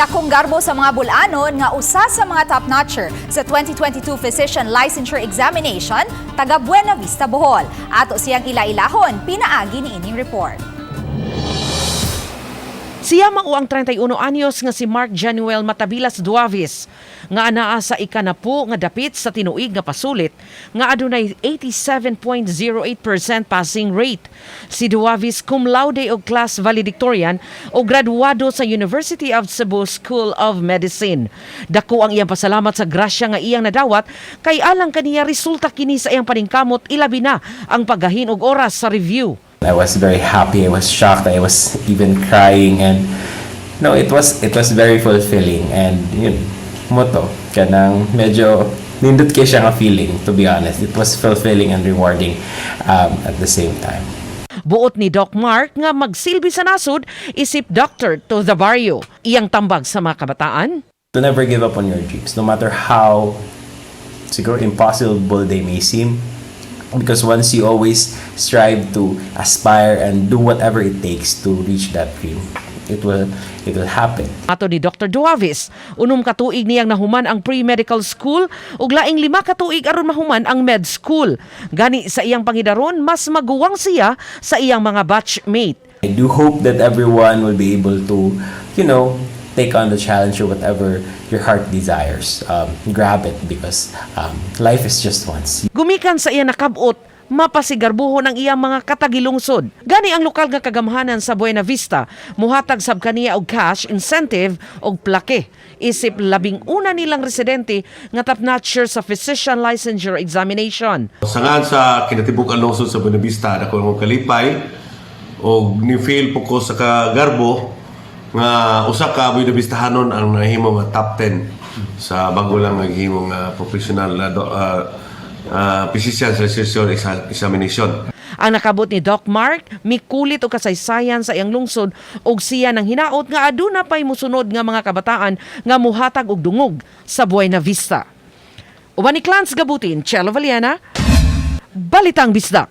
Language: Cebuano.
Dakong garbo sa mga Bulanon nga usa sa mga top notcher sa 2022 Physician Licensure Examination, taga Buena Vista, Bohol. Ato siyang ila-ilahon, pinaagi ni ining report. Siya mao ang 31 anyos nga si Mark Januel Matabilas Duavis nga anaa sa ikanapo nga dapit sa tinuig nga pasulit nga adunay 87.08% passing rate. Si Duavis, cum laude og class valedictorian o graduado sa University of Cebu School of Medicine. Dako ang iyang pasalamat sa grasya nga iyang nadawat kay alang kaniya resulta kini sa iyang paningkamot, ilabi na ang paggahin og oras sa review. I was very happy. I was shocked. I was even crying, and no, it was very fulfilling. And yun, mao to, kanang medyo nindot kay siya nga feeling. To be honest, it was fulfilling and rewarding at the same time. Buot ni Doc Mark nga magsilbi sa nasod isip doctor to the barrio. Iyang tambag sa mga kabataan: To never give up on your dreams, no matter how siguro impossible they may seem. Because once you always strive to aspire and do whatever it takes to reach that dream, it will happen. Ato ni Dr. Duavis, 6 ka tuig niyang nahuman ang pre-medical school ug laing 5 ka tuig aron mahuman ang med school. Gani sa iyang pangidaron, mas maguwang siya sa iyang mga batchmate. I do hope that everyone will be able to take on the challenge or whatever your heart desires. Grab it because life is just once. Gumikan sa iyang nakabot, mapasigarbuhon ang iyang mga katagilungsod. Gani ang lokal nga kagamhanan sa Buena Vista, muhatag sab kaniya og cash incentive og plaque isip 11 nilang residente nga top-notcher sa physician licensure examination. Sa ngan sa kinatibuk-ang lungsod sa Buena Vista, dako akong kalipay og ni-feel po ko sa kagarbo nga usa ka Buena Vistahanon ang nahimo nga top 10 sa bago lang naghimo nga professional physician licensure examination. Ang nakabot ni Doc Mark, mikulit og kasaysayan sa iyang lungsod og siya nang hinaot nga aduna pay musunod nga mga kabataan nga muhatag og dungog sa Buena Vista. Uban ni Clans Gabutin, Chelo Valiana, Balitang Bisdak.